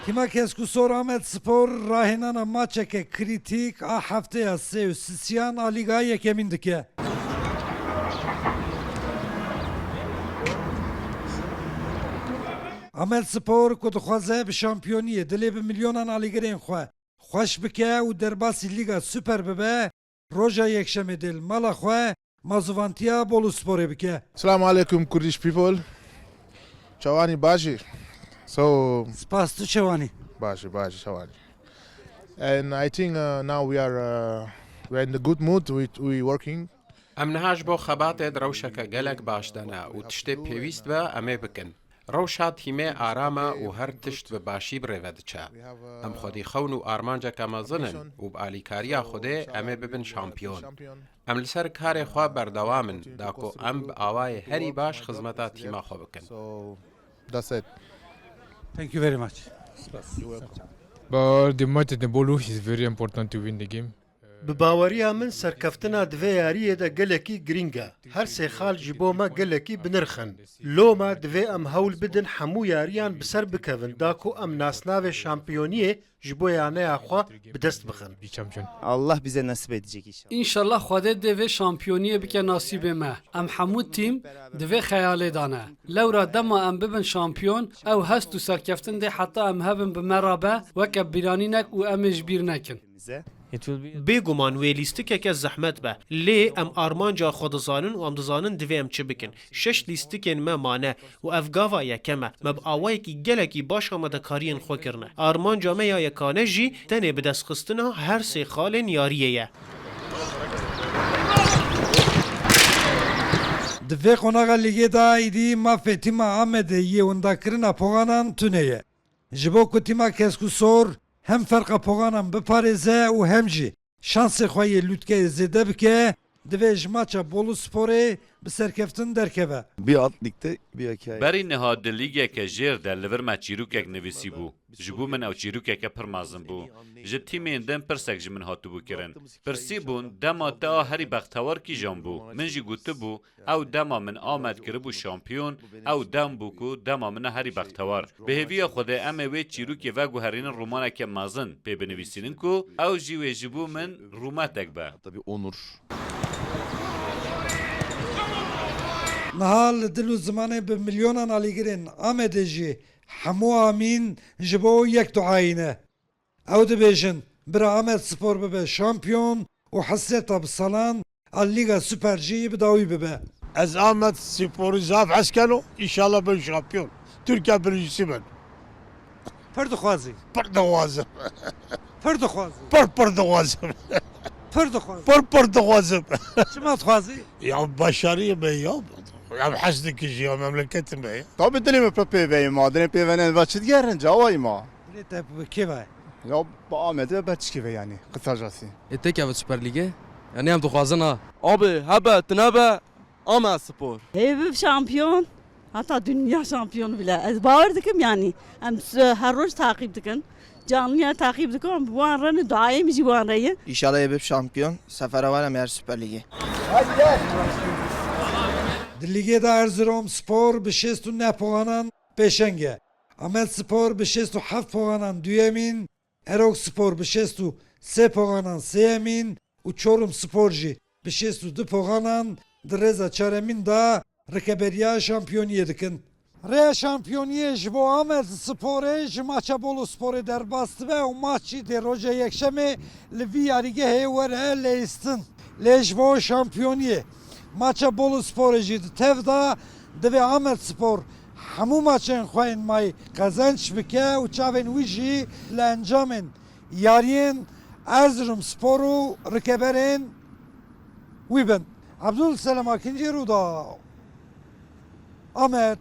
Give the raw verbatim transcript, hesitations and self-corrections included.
Tîma Keskûsor Amed Spor rahênana maçeke krîtîk a hefteya sê û sisiyan a Lîga Yekemîn dike. Amed Spor ku dixwaze bi şampiyoniyê dilê bi milyonan alîgirên xwe xweş bike û derbasî Lîga Super bibe, roja Yekşemê dê li mala xwe mazûvantiya Bolusporê bike. Selamu aleykum Kurdish people. Çawanî baş î? So Spas, tu çawanî? Baş î, baş î, çawanî. And I think, uh, now we are, uh, we are in the good mood. We, we working. Em niha ji bo xebatê di rewşeke gelek baş de ne û tiştê pêwîst be em ê bikin. Rewşa tîmê aram e û her tişt bi başî bi rê ve diçe. Em xwedî xewn û armanceke mezin in û bi alîkariya Xwedê em ê bibin şampiyon. Em li ser karê xwe berdewam in, da ku em bi awayê herî baş xizmeta tîma xwe bikin. So, that's it. Thank you very much. Spas. You're welcome. But the match at the Bolu is very important to win the game. Bi baweriya min serkeftina di vê yariyê de gelekî girîng e. Her sê xal ji bo me gelekî bi nirx in. Loma divê em hewl bidin hemû yariyan bi ser bikevin da ku em nasnavê şampiyoniyê ji bo yaneya xwe bi dest bixin. Allah bize nasip edecek inşallah. Înşallah Xwedê dê vê şampiyoniyê bike nasîbê me. Em hemû tîm di vê xeyalê de ne. Lewra dema em bibin şampiyon, ew hest û serkeftin dê heta em hebin bi me re be, weke bîranînek û em ê ji bîr nekin. Bêguman wê lîstikeke zehmet be, lê em armanca xwe dizanin û em dizanin divê em çi bikin. Şeş lîstikên me mane û ev gava yekem e. Me bi awayekî gelekî baş amadekariyên xwe kirine. Armanca me ya yekane jî tenê bidestxistina her sê xalên yariyê ye. Di vê qonaxa lîgê de êdî mafê tîma Amedê yê windakirina poxanan tune ye. Ji bo ku tîma Keskûsor hem ferqa poxanan biparêze û hem jî şansê xwe yê lûtkeyê zêde bike, divê ji maça Bolusporê bi serkeftin derkeve. Bir alt ligde bir hikaye. Berî niha di lîgeke jêr de li vir me çîrokek nivîsîbû. Ji bo min ew çîrokeke pir mezin bû. Ji tîmên din pirsek ji min hatibû kirin. Pirsîbûn, dema te a herî bextewar kîjan bû? Min jî gotibû, ew dema min Amed kiribû şampiyon, ew dem bû ku dema min a herî bextewar. Bi hêviya Xwedê em ê wê çîrokê veguherînin romaneke mezin pê binivîsînin ku ew jî wê ji bo min rûmetek be. Tabii onur. Niha li dil û zimanê bi milyonan alîgirên Amedê jî hemû amîn ji bo yek duayî ne. Ew dibêjin, bira Amed Spor bibe şampiyon û hesreta bi salan a Lîga Super jî bi dawî bibe. Ez Amed Sporî zaf hez keno, înşallah bin şampiyon. Tirkiye birincisi bin. Pir dixwazî. Pir dixwazim. Pir dixwazî. Pir pir dixwazim. Pir dixwazî. Pir pir dixwazim. Çima dixwazî? Ya başariyê me ya. Ya hez dikij ya memleketê me ya. Tabi dilê me pir pê ve ma. Dilê pê ve ne va çi digerin cawayî ma. Dilê te bi kê ve? Ya bi Amedê ve belçikê ve yani. Kısacası. E, te keve Süper Ligê? Yani em dixwazin ha. Abi hebe, tine be, Ama Spor. Hê bib şampiyon. Heta dünya şampiyonu bile. Ez bawer dikim yani. Em s-, her roj taqîb dikin. Canlıya taqîb dikim. Em bi wan re ne, duayê min jî wan re ye. Înşallah ê bib şampiyon. Sefera wan em yer Süper Ligê. Di lîgê de Erzurum Spor bi şêst û neh puanan pêşeng e. Amed Spor bi şêst û heft puanan duyemîn, Erok Spor bi şêst û sê puanan sêyemîn û Çorum Spor jî bi şêst û du puanan di rêza çaremîn de rikeberiya şampiyoniyê dikin. Rêya şampiyoniyê ji bo Amed Sporê ji maça Bolu Sporê derbas dibe û maç jî dê roja yekşemê li vî yarîgehê were leyistin. Lê ji bo şampiyoniyê maça Bolu Sporê jî di tev de divê Amed Spor hemû maçên xwe yên mayî qezenç bike û çavên wî jî li encamên yariyên Erzurum Spor û rikeberên wî bin. Abdul Selam Akincî, Rûdaw, Amed.